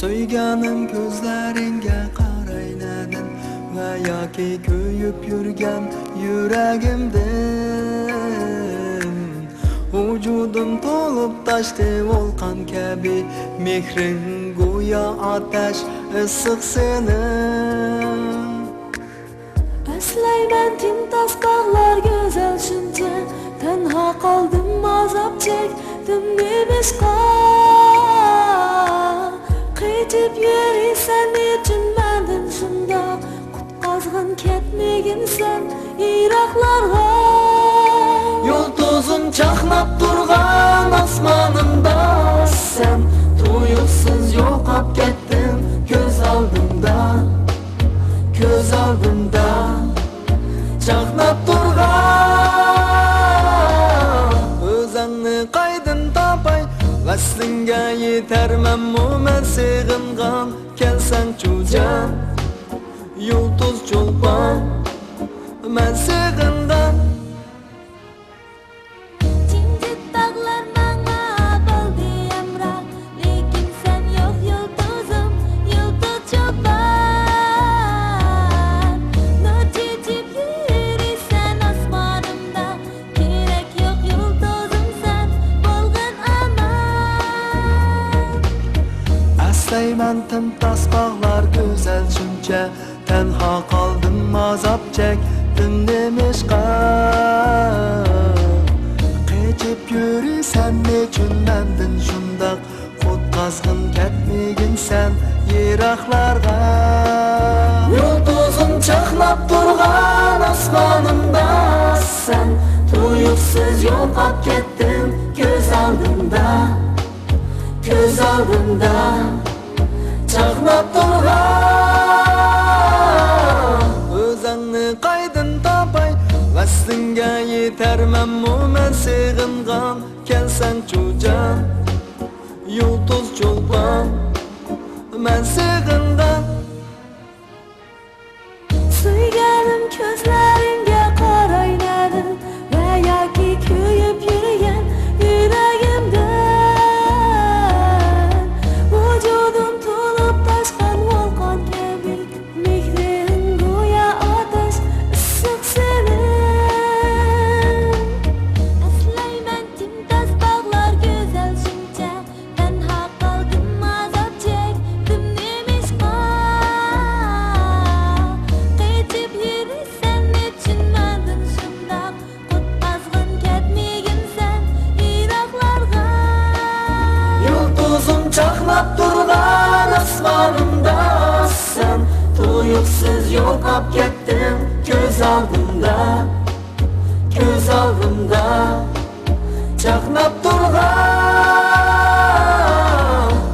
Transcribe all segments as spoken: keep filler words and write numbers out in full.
سۆيگەننىڭ كۆزلىرىڭگە قاراي نەدىن ۋە ياكى كۆيۈپ يۈرگەن يۈرىكىمدىن. ۋۇجۇدۇم تولۇپ تاشتى ۋولقان كەبى، مېھرىڭ گويا ئاتەش ئىسسىق سېنىڭ. ئەسلەيمەن تىمتاس باغلار گۈزەل شۇنچە، تەنھا قالدىم ئازاب چەكتىم نېمىشقا؟ قېچىپ يۈرىسەن نېچۈن مەندىن شۇنداق، قۇتقازغىن كەتمىگىن سەن يىراقلارغا. يۇلتۇزۇم چاقناپ تۇرغان ئاسمانىمدا، سەن تۇيۇقسىز يوقاپ كەتتىڭ كۆز ئالدىمدا، كۆز ئالدىمدا چاقناپ تۇرغان. ئۆزۈڭنى قايدىن تاپاي، ۋەسلىڭگە يېتەرمەنمۇ مەن سېغىنغان؟ كەلسەڭچۇ جان، يۇلتۇز چولپان، مەن سېغىنغان. جىمجىت باغلار ماڭا بولدى ھەمراھ، لېكىن سەن يوق يۇلتۇزۇم، يۇلتۇز چولپان. نۇر چېچىپ يۈرىسەن ئاسمانىمدا، كېرەك يوق يۇلتۇزۇم سەن بولغىن ئامان. ئەسلەيمەن تىمتاس باغلار گۈزەل شۇنچە، تەنھا قالدىم ئازاب چەكتىم نېمىشقا؟ قېچىپ يۈرىسەن نېچۈن مەندىن شۇنداق، قۇتقازغىن كەتمىگىن سەن يىراقلارغا. يۇلتۇزۇم چاقناپ تۇرغان ئاسمانىمدا، سەن تۇيۇقسىز يوقاپ كەتتىڭ كۆز ئالدىمدا، كۆز ئالدىمدا چاقناپ تۇرغان. ئۆزۈڭنى قايدىن تاپاي، ۋەسلىڭگە يېتەرمەنمۇ مەن سېغىنغان؟ كەلسەڭچۇ جان، يۇلتۇز چولپان، مەن سېغىنغان. سۆيگەنىم كۆزلىرىڭگە قاراي نەدىن ۋە ياكى كۆيۈپ يۈرگەن يۈرىكىمدىن. ۋۇجۇدۇم تولۇپ تاشقان ۋولقان كەبى، مېھرىڭ گويا ئاتەش ئىسسىق سېنىڭ. ئەسلەيمەن تىمتاس باغلار گۈزەل شۇنچە، تەنھا قالدىم ئازاب چەكتىم نېمىشقا؟ قېچىپ يۈرىسەن نېچۈن مەندىن شۇنداق، قۇتقازغىن كەتمىگىن سەن يىراقلارغا. يۇلتۇزۇم چاقناپ تۇرغان ئاسمانىمدا، سەن تۇيۇقسىز يوقاپ كەتتىڭ كۆز ئالدىمدا، كۆز ئالدىمدا چاقناپ تۇرغان.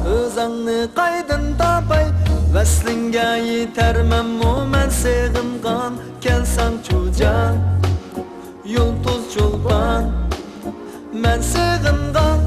ئۆزۈڭنى قايدىن تاپاي، ۋەسلىڭگە يېتەرمەنمۇ مەن سېغىنغان؟ كەلسەڭچۇ جان، يۇلتۇز چولپان، مەن سېغىنغان.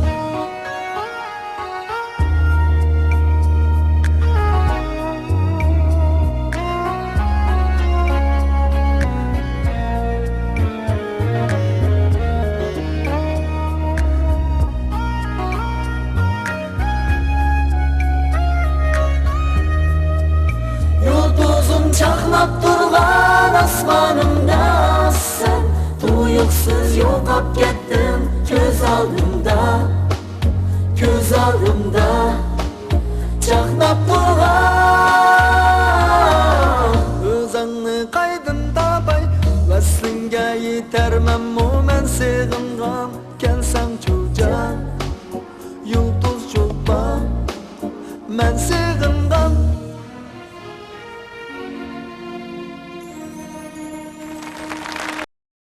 يۇلتۇزۇم چاقناپ تۇرغان ئاسمانىمدا، سەن تۇيۇقسىز يوقاپ كەتتىڭ كۆز ئالدىمدا، كۆز ئالدىمدا چاقناپ تۇرغان. ئۆزۈڭنى قايدىن تاپاي، ۋەسلىڭگە يېتەرمەنمۇ مەن سېغىنغان؟ كەلسەڭچۇ جان، يۇلتۇز چولپان، مەن سېغىنغان.